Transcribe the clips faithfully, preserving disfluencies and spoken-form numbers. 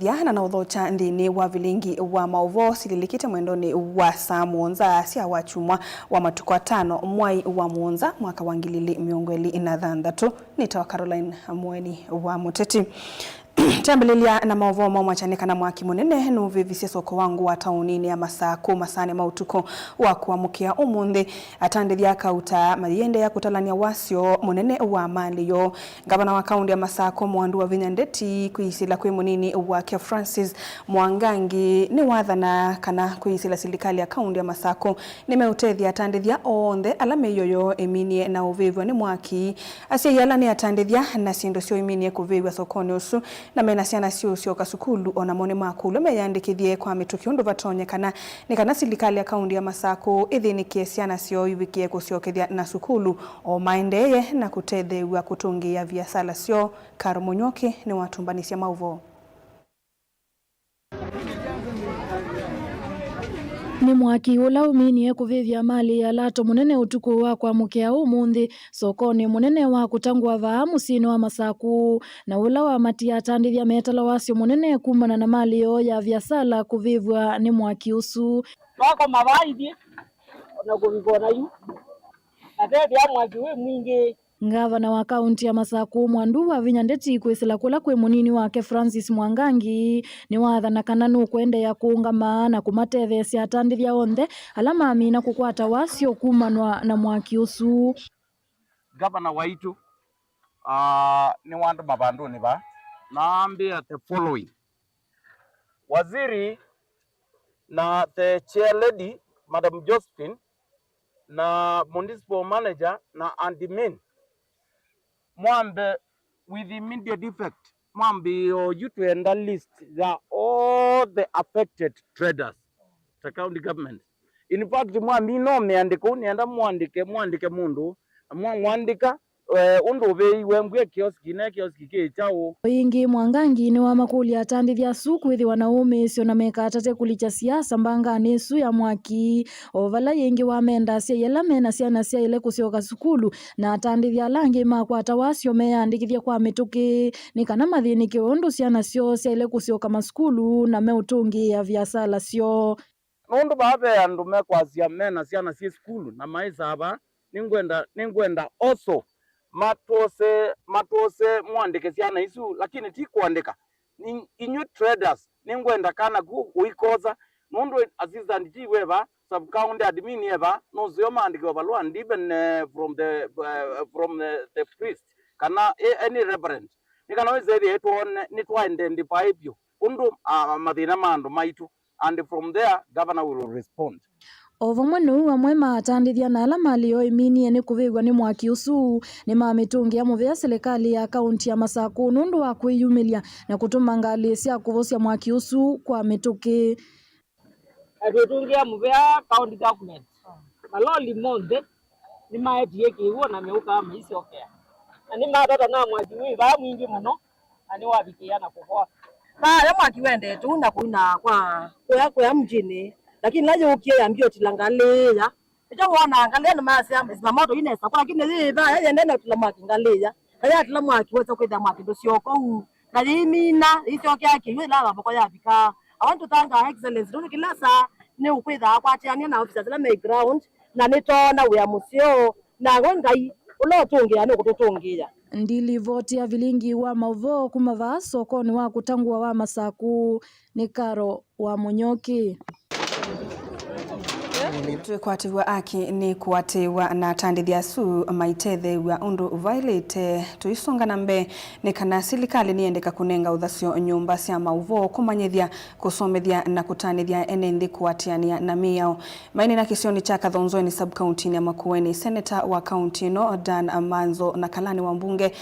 Thya na naũthokya nthĩnĩ wa vilingi wa maũvoo silĩlĩkĩte mwendonĩ wa saa mũonza sya wakyumwa wa matukũ atano mwai wa mũonza mwaka wa ngili ili mĩongo ĩlĩ na thanthatũ. Nĩtawa Caroline Mweni wa Mũteti. Kyambĩlĩlya na maũvoo maũmakya nĩ kana mwaki mũnene nũvĩvisye soko wa ngũa taũninĩ ya Masakũ masaanĩ ma ũtukũ wa kũamũkĩa ũmũnthĩ. Atandĩthya a kauta mayĩendeea kũtalany'a wasyo mũnene wa malĩ yoo. Ngavana wa kaũntĩ ya Masakũ Mwandu Wavinya Ndeti kwĩsĩla kwĩ mũnini wake Francis Mwangangi nĩwathana kana kwĩsĩla silikalĩ ya kaũntĩ ya Masakũ nĩmeũtethya atandĩthya onthe ala mĩio yoo ĩminie na ũvĩvw'a nĩ mwaki. Asyai ala nĩ atandĩthya na syĩndũ syoo iminie kũvĩvw'a sokonĩ ũsu na mena syana syoo syoka sukulu o namo nĩmakũlw'a meyĩandĩkĩthye kwa mĩtũkĩ ũndũ vatonyekana nĩ kana silikalĩ ya kaũntĩ ya Masakũ ĩthĩnĩkĩe syana syoo ivikĩe kũsyokethya na sukulu o maendeeye na kũtetheew'a kũtũngĩĩa viasala syoo. Karo Mũnyoki nĩwatũmbanĩsye maũvoo. Nĩ mwaki ũla ũminie kũvĩvya malĩ ya Lato mũnene ũtukũ wa kwamũkĩa ũmũnthĩ sokonĩ mũnene wa Kũtangwa vaa mũsyĩnĩ wa Masakũ, na ũla wamatie atandĩthya metala wasyo mũnene kumana na malĩ yoo ya viasala kũvĩvw'a nĩ mwaki ũsu. Twakoma vaa ithyĩ, ona kũvika ona yu, na vethĩa mwaki wĩ mwingĩ. Ngavana wa kaũntĩ ya Masakũ Mwandu Wavinya Ndeti kwĩsĩla kũla kwĩ mũnini wake Francis Mwangangi nĩwathana kana nũkũendeea kũũngama na kũmatetheesya atandĩthya onthe ala mamina kũkwata wasyo kumanwa na mwaki ũsu. Ngavana waitũ, ah, nĩwandũma vandũnĩ vaa na ambĩa the following. Waziri na the chair lady, Madam Josephine, na municipal manager na admin, mwambe with immediate effect, mwambie oyu twenda list ya all the affected traders ta county government. In fact, mwamina ũmĩandĩko ũu, nĩenda mwandĩke, mwandĩke mũndũ, na mwamwandĩka, eh, ũndũ ũvĩiwe mbw'e kioski, ne kioski kĩ kyaũ. O ĩngĩ, Mwangangi nĩwamakũlya atandĩthya asu kwĩthĩwa na ũmĩĩsyo na mekatate kũlikya siasa mbanganĩ ĩsu ya mwaki. O vala yĩngĩ wamenda asyai ala mena syana syaĩle kũsyoka sukulu, na atandĩthya ala angĩ makwata wasyo meyandĩkĩthye kwa mĩtũkĩ nĩ kana mathĩnĩkĩwe ũndũ syana syoo syaĩle kũsyoka masukulu na meũtũngĩĩa viasala syoo. Nũndũ vaa ve andũ mekwasya mena syana syĩ sukulu na maĩsaa vaa, nĩngwenda, nĩngwenda also matwose, matwose mwandĩke syana isu, lakini ti kũandĩka. Ni-, inyw'ĩ traders, nĩngwenda kana ku ũikosa, nũndũ assistant chief e vaa, sub county admin e vaa, nũseo maandĩkĩwa valũa, and even, eh, from the, eh, from the, the priest, kana a-, any reverend. Nĩ kana wĩsethĩe twone, nĩtwa identify vyũ ũndũ, ah, mathĩna ma andũ maitũ. And from there, governor will respond. O vamwe nũu amwe ma atandĩthya na ala malĩ yoo ĩminie nĩ kũvĩvw'a nĩ mwaki ũsu nĩmamĩtũngĩa mũvea silikalĩ ya kaũntĩ ya Masakũ nũndũ wa kwĩyumĩlya na kũtũma ngalĩ sya kũvosya mwaki ũsu kwa mĩtũkĩ. Na twĩtũngĩa mũvea county government. Maloli monthe nĩmaetie kĩw'ũ na meũka maisyokea. Na nĩmatata na mwaki wĩ vaa mwingĩ mũno, na nĩwavikĩĩa na kũvoa. Vaya mwaki wendete ũu na kũina kwa kũya, kũya mjini, lakini la yũkie yambie ũtila ngalĩ ya. Nĩkyo wona ngalĩ ya nĩmasya zimamoto inesa kwa, lakini yĩ vaya yendene ũtila mwaki ngalĩ ya. Na yatila mwaki wesa kwĩthĩa mwaki ndũsyoka ũu. Na yĩimina, yĩisyokea kĩw'ũ ĩla vavoko yavika. I want to thank Her Excellency, nũndũ kĩla saa nĩ ũkwĩthaa akwatĩanĩa na officers ala me ground, na nĩtoona wĩa mũseo, na we Ngai ũla ũtũngĩaa nũkũtũtũngĩĩa. Ndilivoti ya vilingi wa maũvoo kuma vaa sokonĩ wa Kũtangwa wa Masakũ nĩ Karo wa Mũnyoki. Twĩkwatĩw'a aki nĩ kũatĩĩwa na atandĩthya asu maitetheew'a ũndũ vaĩlĩte. Tũisonga na mbee, nĩ kana silikalĩ nĩyendeka kũnenga ũthasyo nyũmba sya maũvoo, kũmanyĩthya, kũsomethya na kũtanĩthya ene nthĩ kũatĩanĩa na mĩao. Mainena kĩsionĩ kya Kathonzoeni sub-county-inĩ ya Makueni, seneta wa kaunti ĩno Dan Manzo na kalani wa mbunge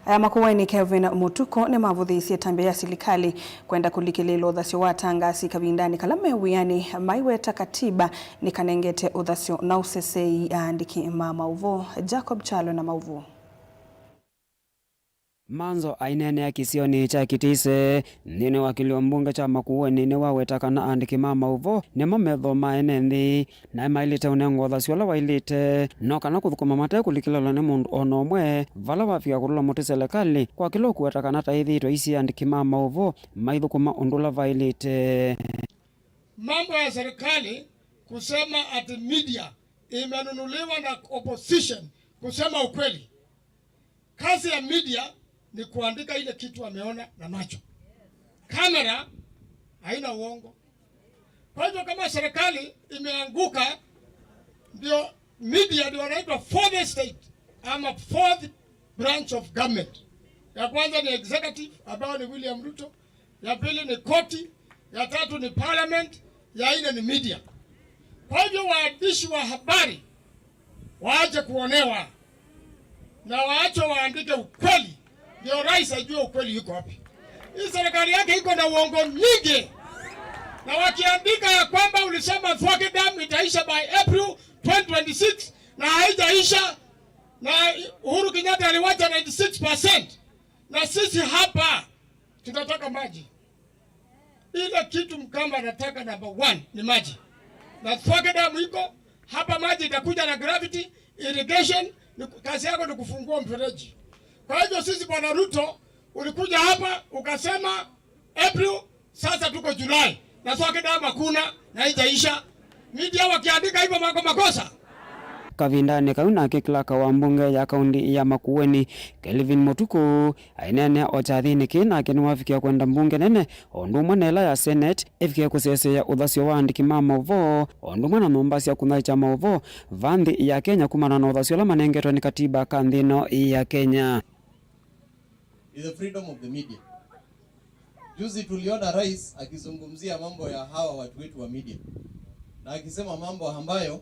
ya Makueni Kelvin Mũtuku nĩmavũthĩĩsye ĩtambya ya silikalĩ kwenda kũlikĩlĩĩla ũthasyo wa atangaasi kavindanĩ kala me wĩanĩ maiweta katiba nĩkanengete ũthasyo na ũseseei aandĩki ma maũvoo. Jacob Kyalo na maũvoo. Manzo aineenea kĩsionĩ kya Kitise nthĩnĩ wa kĩlio mbunge kya Makueni nĩwaweta kana andĩki ma maũvoo nĩmo metho ma ene nthĩ, na nĩmaĩlĩte ũnengwa ũthasyo ũla waĩlĩte, no kana kũthũkũma mate kũlikĩlĩlwa nĩ mũndũ o na ũmwe vala wavika kũtũla mũtĩ selekalĩ kwa kĩla ũkũweta kana ta ĩthĩĩtwe isi andĩki ma maũvoo maithũkũma ũndũ ũla vaĩlĩte. Mambo ya serikali kusema ati media imenunuliwa na opposition kusema ukweli. Kazi ya media ni kuandika ile kitu ameona na macho. Kamera haina uongo. Kwa hivyo kama serikali imeanguka, ndio media ndio wanaitwa fourth estate ama fourth branch of government. Ya kwanza ni executive, ambao ni William Ruto, ya pili ni koti, ya tatu ni parliament, ya nne ni media. Kwa hivyo waandishi wa habari waache kuonewa na waache waandike ukweli, ndio rais ajue ukweli yuko wapi. Hii serikali yake iko na uongo nyingi, na wakiandika ya kwamba ulisema Thwake Dam itaisha by April twenty twenty-six na haijaisha, na Uhuru Kenyatta aliwacha ninety-six percent, na sisi hapa tunataka maji. Ile kitu Mkamba anataka number one ni maji. Na Thwake Dam iko hapa, maji itakuja na gravity, irrigation, ni ku-, kazi yako ni kufungua mfereji. Kwa hivyo sisi, Bwana Ruto, ulikuja hapa ukasema April, sasa tuko July. Na Thwake Dam hakuna, na haijaisha. Media wakiandika hivyo wako makosa. Kavindanĩ kau nake clerk wa mbunge ya kaunti ya Makueni, Kelvin Mũtukũ, aineenea o kyathinĩ kĩĩ nake nĩwavikie kwenda mbunge nene o ũndũ ũmwe na ĩla ya Senate ĩvikie kũseseea ũthasyo wa andĩki ma maũvoo o ũndũ ũmwe na nyũmba sya kũthaĩkya maũvoo va nthĩ ya Kenya kumana na ũthasyo ũla manengetwe nĩ katiba ka nthĩ ĩno ya Kenya. Is the freedom of the media. Juzi tuliona rais akizungumzia mambo ya hawa watu wetu wa media na akisema mambo ambayo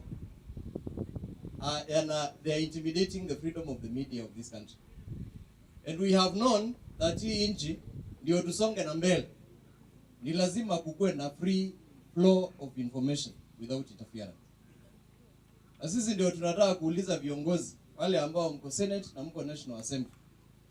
uh, yana, they are intimidating the freedom of the media of this country. And we have known that hii nchi ndio tusonge na mbele, ni lazima kukuwe na free flow of information without interference. Na sisi ndio tunataka kuuliza viongozi wale ambao mko Senate na mko National Assembly,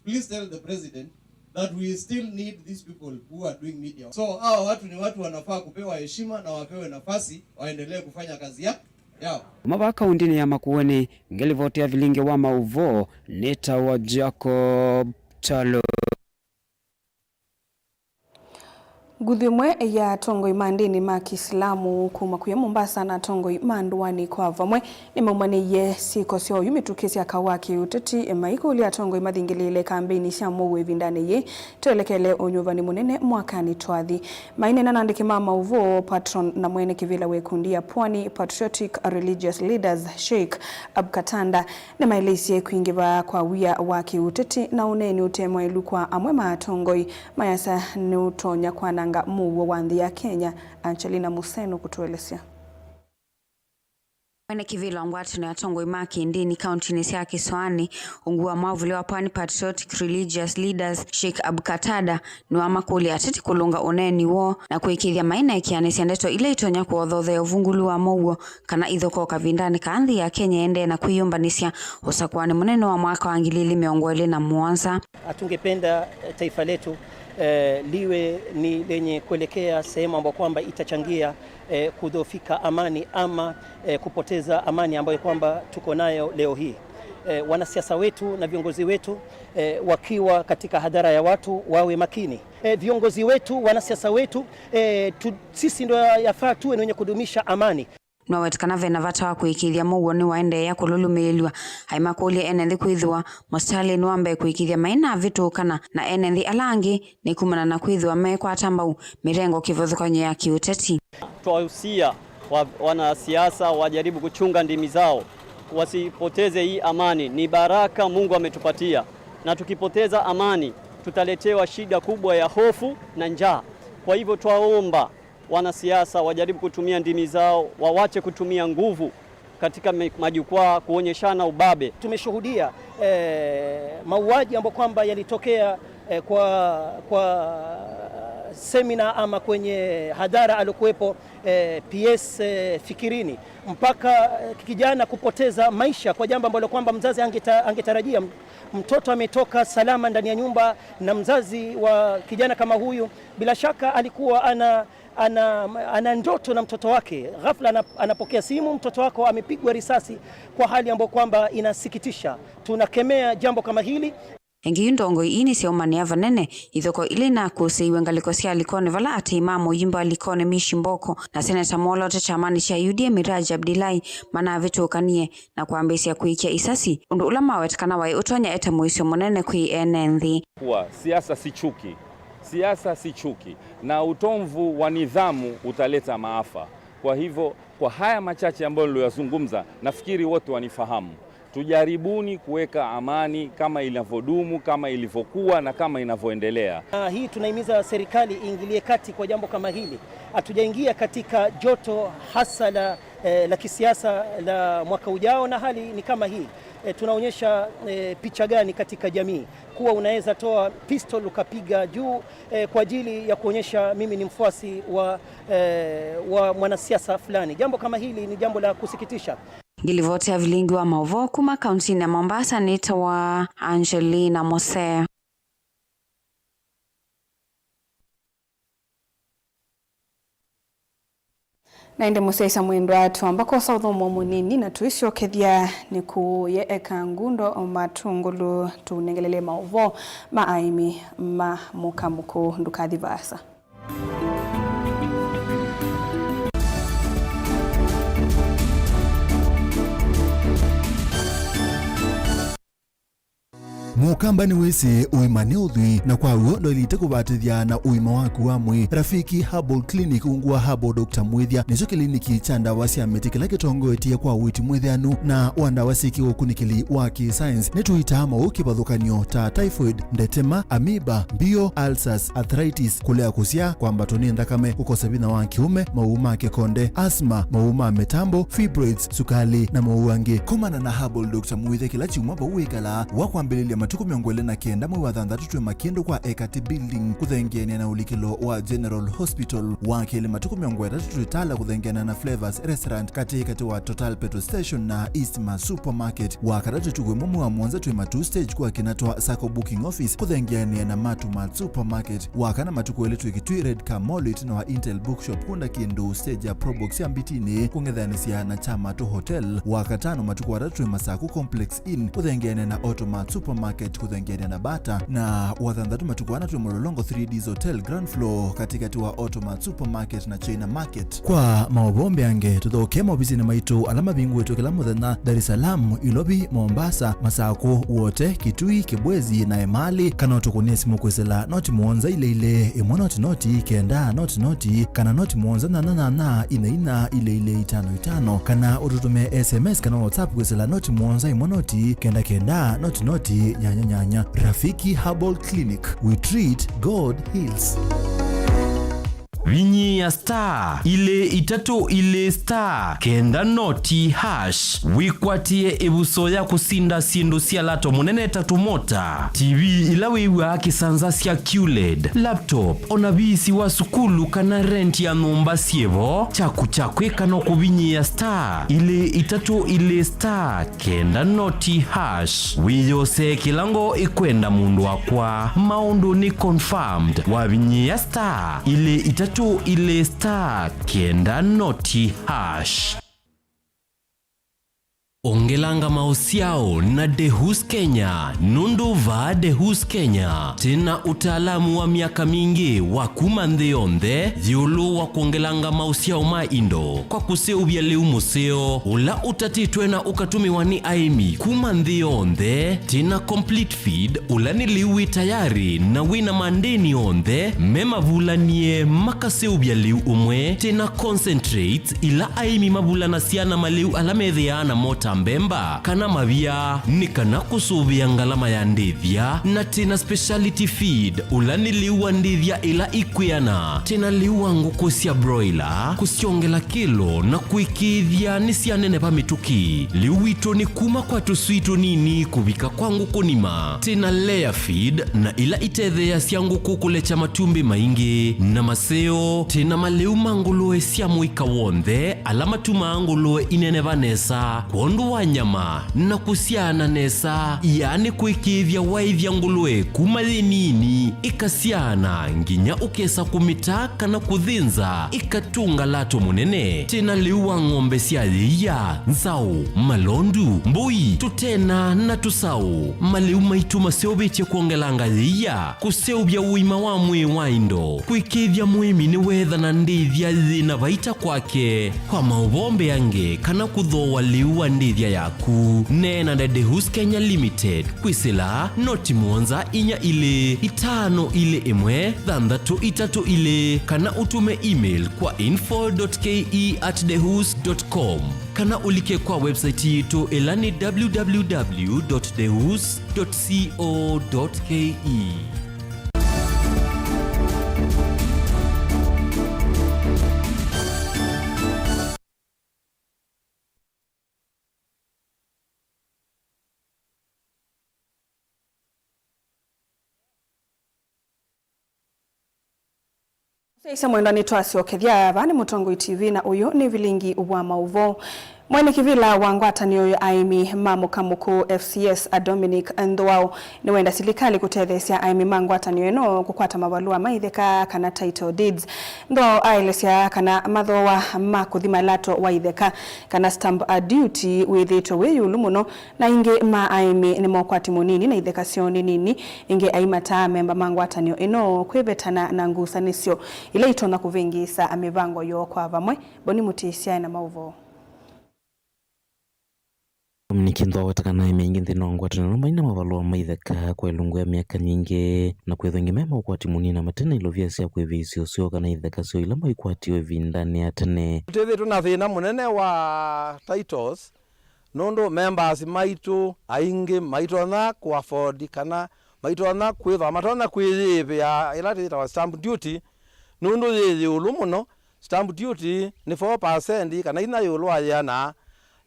please tell the president that we still need these people who are doing media. So hawa watu ni watu wanafaa kupewa heshima na wapewe nafasi waendelee kufanya kazi ya, yao. Kuma va kauntinĩ ya Makueni, ngĩlivoti ya vilingi wa maũvoo nĩtawa Jacob Chalo. Nguthu ĩmwe ya atongoi ma ndĩni ma Kĩsilamu kuma kũya Mombasa na atongoi ma ndũanĩ kwa vamwe nĩmaumanĩie syĩko sya oyu mĩtũkĩ sya kaũ wa kĩũteti, maikũlya atongoi mathingĩlĩĩle kambeini sya mũuo ĩvindanĩ yĩĩ twelekele ũnyuvani mũnene mwakanĩ twathi. Maineena na andĩki ma maũvoo, patron na mwene kĩvĩla wa ĩkundi ya Pwani Patriotic Religious Leaders, Sheikh Abkatanda, nĩmaeleisye kwingĩva kwa wia wa kĩũteti na ũneeni ũte mwaĩlu kwa amwe ma atongoi mayasya nĩũtonya kwananga mũuo wa nthĩ ya Kenya. Angelina Museno kũtũelesya. Mwene kĩvĩla wa ngwatanĩo ya atongoi ma kĩndĩni kauntinĩ sya Kĩsoanĩ, ungu wa mwavuli wa Pwani Patriotic Religious Leaders, Sheikh Abkatada, nĩwamakũlya ateti kũlũnga ũneeni woo na kũĩkĩĩthya mainaĩkĩanĩsya ndeto ila itonya kũothothea ũvungũlu wa mũuo kana ithokoo kavindanĩ kaa nthĩ ya Kenya ĩendee na kwĩyũmbanĩsya ũsakũanĩ mũnene wa mwaka wa ngili ili mĩongo ĩlĩ na mũonza. Hatungependa, eh, taifa letu, eh, liwe ni lenye kuelekea sehemu ambayo kwamba itachangia, eh, kudhoofika amani ama, eh, kupoteza amani ambayo kwamba tuko nayo leo hii. Eh, wanasiasa wetu na viongozi wetu, eh, wakiwa katika hadhara ya watu wawe makini. Eh, viongozi wetu, wanasiasa wetu, eh, tu-, sisi ndo yafaa tuwe ni wenye kudumisha amani. Nĩwaweta kana ve na vata wa kũĩkĩĩthya mũuo nĩwaendeea kũlũlũmĩĩlw'a, aimakũlya ene nthĩ kwĩthĩwa mũsitalĩnĩ wa mbee kũĩkĩĩthya mainavĩtũkana na ene nthĩ ala angĩ nĩ kumana na kwĩthĩwa mekwata mbau mĩrengo kĩvathũkany'o ya kĩũteti. Twahusia wa-, wanasiasa wajaribu kuchunga ndimi zao, wasipoteze hii amani. Ni baraka Mungu ametupatia, na tukipoteza amani, tutaletewa shida kubwa ya hofu na njaa. Kwa hivyo twaomba wanasiasa wajaribu kutumia ndimi zao, wawache kutumia nguvu katika me-, majukwaa kuonyeshana ubabe. Tumeshuhudia, eh, mauaji ambayo kwamba yalitokea, eh, kwa, kwa semina ama kwenye hadhara aliokuwepo, eh, P S, eh, Fikirini. Mpaka, eh, kijana kupoteza maisha kwa jambo ambalo kwamba mzazi angeta-, angetarajia. M-, mtoto ametoka salama ndani ya nyumba na mzazi wa kijana kama huyu, bila shaka alikuwa ana, ana, ana ndoto na mtoto wake. Ghafla ana-, anapokea simu, mtoto wako amepigwa risasi kwa hali ambayo kwamba inasikitisha. Tunakemea jambo kama hili. Ĩngĩ yu ndongoi ii nĩsyaumanĩa vanene, ithoko ila inakusĩiwe ngalĩko sya Likoni vala atei ma mũimba wa Likoni Mishi Mboko na seneta mwolote kyamanĩ kya U D A Miraj Abdilai manavĩtũkanie na kwambĩĩsya kũikya isasi, ũndũ ũla maweta kana waĩ ũtonya ete mũisyo mũnene kwĩ ene nthĩ. Kuwa siasa si chuki. Siasa si chuki, na utomvu wa nidhamu utaleta maafa. Kwa hivyo, kwa haya machache ambayo niliyazungumza, nafikiri wote wanifahamu. Tujaribuni kuweka amani kama inavyodumu, kama ilivyokuwa na kama inavyoendelea. Ah, hii tunahimiza serikali iingilie kati kwa jambo kama hili. Hatujaingia katika joto hasa la, eh, la kisiasa la mwaka ujao, na hali ni kama hii. Eh, tunaonyesha, eh, picha gani katika jamii kuwa unaweza toa pistol ukapiga juu, eh, kwa ajili ya kuonyesha mimi ni mfuasi wa, eh, wa mwanasiasa fulani? Jambo kama hili ni jambo la kusikitisha. Ngĩlivoti ya vilingi wa maũvoo kuma kauntinĩ ya Mombasa nĩtawa Angelina Mose. Na ĩndĩ mũsyaĩĩsya mwendwa, twamba kwosa ũthũmũo mũnini na twĩsyokethya nĩ kũye eka ngundo matũngũlũ tũnengelele maũvoo ma aĩmi ma mũka mũkũũ. Ndũkathi vaasa. Mũkamba nĩwĩsĩ ũima nĩ ũthwii, na kwa w'o ndwaĩlĩte kũvatĩthya na ũima waku wa mwĩĩ. Rafiki Herbal Clinic, ungu wa Herbal Doctor Mwĩthya, nĩkyo kĩliniki kya ndawa sya mĩtĩ kĩla kĩtongoetye kwa ũiiti mwĩthĩanu na wa ndawa syĩ kĩũkunĩkĩli wa kĩ-science. Nĩtũitaa maũũ kĩvathũkany'o ta typhoid, ndetema, amoeba, mbio, ulcers, arthritis, kũlea kũsyaa, kwambatwa nĩ nthakame, kũkosa vinya wa kĩũme, maũũ ma kĩkonde, asthma, maũũ ma mĩtambo, fibroids, sukalĩ, na maũũ angĩ. Komana na Herbal Doctor Mwĩthya kĩla kyumwa vau wĩkalaa, wa kwambĩlĩlya matukũ mĩongo ĩlĩ na kenda mwei wa thanthatũ twĩ Makĩndũ kwa Ekati Building, kũthengeanĩa na ũlikĩlo wa General Hospital, wa kelĩ matukũ mĩongo ĩtatũ twĩ Tala kũthengeanĩa na Flavors Restaurant katĩ katĩ wa Total Petrol Station na East Mart Supermarket, wa katatũ ĩtukũ ĩmwe mwei wa mũonza twĩ Matuu Stage kwa kĩna twa Sacco Booking Office kũthengeanĩa na Matu Mart Supermarket, wa kana matukũ elĩ twĩ Kitui Red Car Mall ĩtina wa Intel Bookshop kũnda kĩndũ stage ya Probox ya Mbitinĩ kũng'ethanĩsya na Chamatu Hotel, wa katano matukũ atatũ twĩ Masaku Complex Inn kũthengeanĩa na Automart Supermarket kũthengeanĩa na Bata, na wa thanthatũ matukũ ana twĩ Mlolongo three Ds Hotel ground floor katĩ katĩ wa Automart Supermarket na China Market. Kwa maũvoo mbeange, tũthokee maovisinĩ maitũ ala mavingũĩtwe kĩla mũthenya, Dar es Salaam, Ilovi, Mombasa, Masakũ, Wote, Kitui, Kibwezi, na Emali, kana ũtũkũnĩe simũ kwĩsĩla noti mũonza ilĩ ilĩ, ĩmwe noti noti, kenda noti noti, kana noti mũonza nyanya nyanya, inya inya, ilĩ ilĩ, itano itano, kana ũtũtũmĩe S M S kana WhatsApp kwĩsĩla noti mũonza ĩmwe noti, kenda kenda, noti noti, nyanya nyanya. Rafiki Herbal Clinic, we treat, God heals. Vinyĩĩa star ilĩ itatũ ilĩ star kenda noti hash wĩkwatĩe ĩvuso ya kũsinda syĩndũ sya lato mũnene ta tũmota, T V ila wĩw'aa kĩsanza sya Q led, laptop, o na visi wa sukulu kana rent ya nyũmba syĩvo. Kyaku kya kwĩka no kũvinyĩĩa star ilĩ itatũ ilĩ star kenda noti hash wĩyosee kĩla ngoo ĩkwenda mũndũ wakwa. Maũndũ nĩ confirmed wavinyĩĩa star ilĩ itatũ ilĩ star kenda noti hash. Ongelanga maũsyao na Dehus Kenya, nũndũ vaa Dehus Kenya twĩ na ũtaalamu wa myaka mingĩ wa kuma nthĩ yonthe ĩũlũ wa kwongelanga maũsyao ma indo kwa kũseũvya lĩu mũseo ũla ũtatĩtwe na ũkatũmĩwa nĩ aĩmi kuma nthĩ yonthe. Twĩ na complete feed, ũla nĩ lĩu wĩ tayarĩ na wĩ na mandĩni onthe me mavulanie makaseũvya lĩu ũmwe. Twĩ na concentrates, ila aĩmi mavulanasya na malĩu ala methĩaa namo ta mbemba, kana mavia, nĩ kana kũsũvĩa ngalama ya ndĩthya, na twĩ na speciality feed, ũla nĩ lĩu wa ndĩthya ĩla ikwĩana. Twĩ na lĩu wa ngũkũ sya broiler, kũsyongela kĩlo na kũĩkĩĩthya nĩsyaneneva mĩtũkĩ. Lĩu witũ nĩ kuma kwa tũswii tũnini kũvika kwa ngũkũ nima. Twĩ na layer feed na ila itetheeasya ngũkũ kũlekya matumbĩ maingĩ na maseo. Twĩ na malĩu ma ngũlũe sya mũika w'onthe ala matumaa ngũlũe ineneva nesa kwondũ wa nyama na kũsyaana nesa, yaani kũĩkĩĩthya waĩthya ngũlũe kuma yĩ nini ĩkasyaana nginya ũkesa kũmĩta kana kũthĩnza ĩkatũnga lato mũnene. Twĩ na lĩu wa ng'ombe sya yĩia, nzaũ, malondu, mbũi, tũtena na tũsaũ. Malĩu maitũ maseũvĩtye kwongelanga yĩia, kũseũvya ũima wa mwĩĩ wa indo, kũĩkĩĩthya mũĩmi nĩweethana ndĩthya yĩ na vaita kwake. Kwa maũvoo mbeange kana kũthooa lĩu wa ndĩthya yaku, neena na Dehus Kenya Limited. Kwĩsĩla noti mũonza inya ilĩ itano ilĩ ĩmwe thanthatũ itatũ ilĩ kana ũtũme email kwa info dot K E at dehus dot com kana ũlike kwa website yitũ ĩla nĩ W W W dot dehus dot co dot K E. Mũsyaĩĩsya mwendwa, nĩtwasyokethya. Vaa nĩ Mũtongoi T V na ũyũ nĩ vilingi wa maũvoo. Mwene kĩvĩla wa ngwatanĩo ya aĩmi ma mũka mũkũũ F C S, a Dominic Ndhũaũ, nĩwenda silikalĩ kũtetheesya aĩmi ma ngwatanĩo ĩno kũkwata mavalũa ma itheka kana title deeds. Ndhũaũ aelesya kana mathooa ma kũthima lato wa itheka kana stamp duty wĩthĩĩtwe wĩ ĩũlũ mũno, na aingĩ ma aĩmi nĩ ma ũkwati mũnini na itheka syoo nĩ nini. Ĩngĩ aimataa amemba ma ngwatanĩo ĩno kwĩvetana na ngusanĩsyo ila itonya kũvĩngĩĩsa mĩvango yoo kwa vamwe. Boni Mũtĩsyae na maũvoo. Nĩkĩ Ndhũaũ aweta kana aĩmi aingĩ nthĩnĩ wa ngwatanĩo ĩno mai na mavalũa ma itheka kwa ĩlungu ya myaka mingĩ, na kwĩthwa aingĩ me ma ũkwati mũnini na mate na ilovia sya kwĩvĩĩsya ũseo kana itheka syoo ila maikwatiwe ĩvindanĩ ya tene? Tũtĩthĩtwe na thĩna mũnene wa titles, nũndũ members maitũ aingĩ maitonya kũ afford kana maitonya kwĩthwa matonya kwĩyĩĩvĩa ĩla yĩtawa stamp duty, nũndũ yĩ ĩũlũ mũno. Stamp duty nĩ four percent kana inya ĩũlũ wa yĩana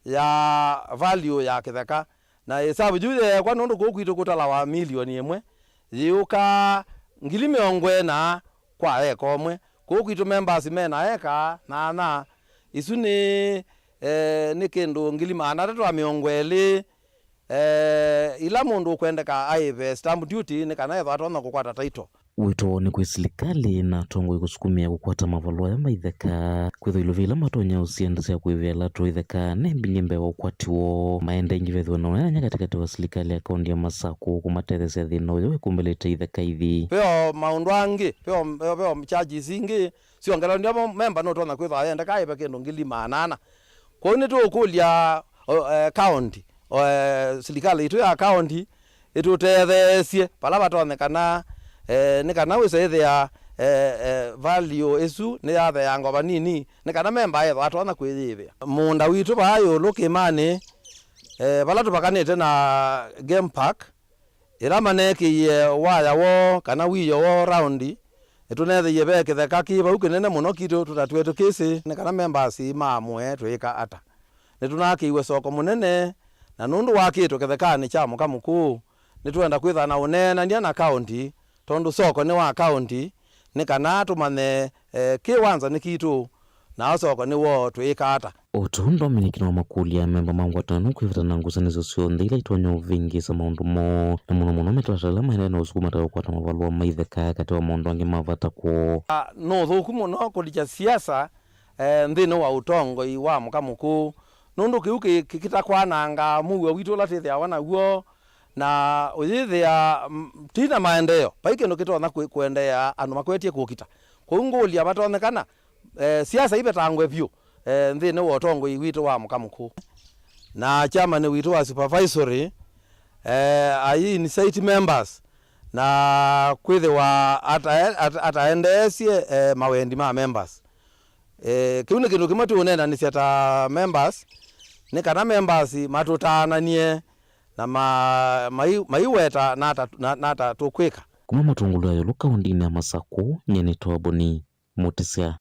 ya value ya kĩtheka, na ĩsavu yu yeekwa nũndũ kũu kwitũ kũtalawa milioni ĩmwe, yĩũkaa ngili mĩongo ĩna kwa eka ũmwe. Kũu kwitũ members me na eka nyaanya, isu nĩ, eh, nĩ kĩndũ ngili maana atatũ na mĩongo ĩlĩ, eh, ila mũndũ ũkwendeka aĩve stamp duty nĩ kana ethwa atonya kũkwata title. Wĩto woo nĩ kwĩ silikalĩ na atongoi kũsukumĩa kũkwata mavalũa aya ma itheka, kwĩthwa ilovia ila matonya ũsiendesya kwĩvĩa lato itheka ne mbingĩ mbee wa ũkwati woo. Maendee ĩngĩ vethĩwe na ũneenany'a katĩkatĩ wa silikalĩ ya kaũnti ya Masakũ kũmatetheesya thĩna ũyũ wĩkumbĩlĩte itheka ithi. Veo maũndũ angĩ, veo, veo, veo charges ingĩ syongelwa ndio memba nũtonya kwĩthwa ayendeka aive kĩndũ ngili maana ana. Kwoou nĩtũũkũlya, o, eh, county, o, eh, silikalĩ itũ ya county ĩtũtetheesye vala vatonyekana, eh, nĩ kana wĩsa ĩthĩa, eh, eh, value ĩsu nĩyatheangwa vanini, nĩ kana memba ethwa atonya kwĩyĩĩvĩa. Mũũnda witũ vaa ĩũlũ kĩĩmanĩ, eh, vala tũvakanĩte na game park, ĩla maneekĩie waya woo kana wiio woo round, nĩtũneethĩie ve kĩtheka kĩ vau kĩnene mũno kitũ tũtatwetũkĩsĩ nĩ kana members maamũe twĩĩka ata. Nĩtũnakĩiwe soko mũnene, na nũndũ wakĩtwe kĩthekanĩ kya mũka mũkũũ, nĩtwenda kwĩthwa na ũneenany'a na kaũnti, tondũ soko nĩ wa kaũnti, nĩ kana tũmanye, eh, kĩ wanza nĩ kitũ, na soko nĩ woo twĩĩka ata. O ta ũu Dominic nĩwamakũlya amemba ma ngwatanĩo kwĩvata na ngusanĩsyo syonthe ila itonya ũvĩngĩĩsa maũndũ moo, na mũno mũno mĩtalatala ĩla maendee na ũsukuma ta kũkwata mavalũa ma itheka katĩ wa maũndũ angĩ ma vata kwoo. Ah, nĩ ũthũku mũno kũlikya siasa, eh, nthĩnĩ wa ũtongoi wa mũka mũkũũ, nũndũ kĩu kĩ-, kĩ-, kĩtakwanangaa mũuo witũ ũla twĩthĩawa naw'o, na ũyĩthĩa, mm, ti na maendeeo, vai kĩndũ kĩtonya kwĩ-, kũendeea andũ makwetye kũkita. Kwoou ngũlya vatonyekana, eh, siasa ivetangwe vyũ, eh, nthĩnĩ wa ũtongoi witũ wa mũka mũkũũ. Na chairman witũ wa supervisory, eh, ai incite members na kwĩthĩwa atae-, ata-, ataendeesye, eh, mawendi ma members. Eh, kĩu nĩ kĩndũ kĩmwe tũũneenanĩsya ta members, Nĩ kana membasi matũtaananie na ma, mai, maiweta nata, na, nata tũkwĩka. Kuma Matungulu ya ĩũlũ kaũndĩnĩ ya Masakũ, nyie nĩ Toboni Mutisya.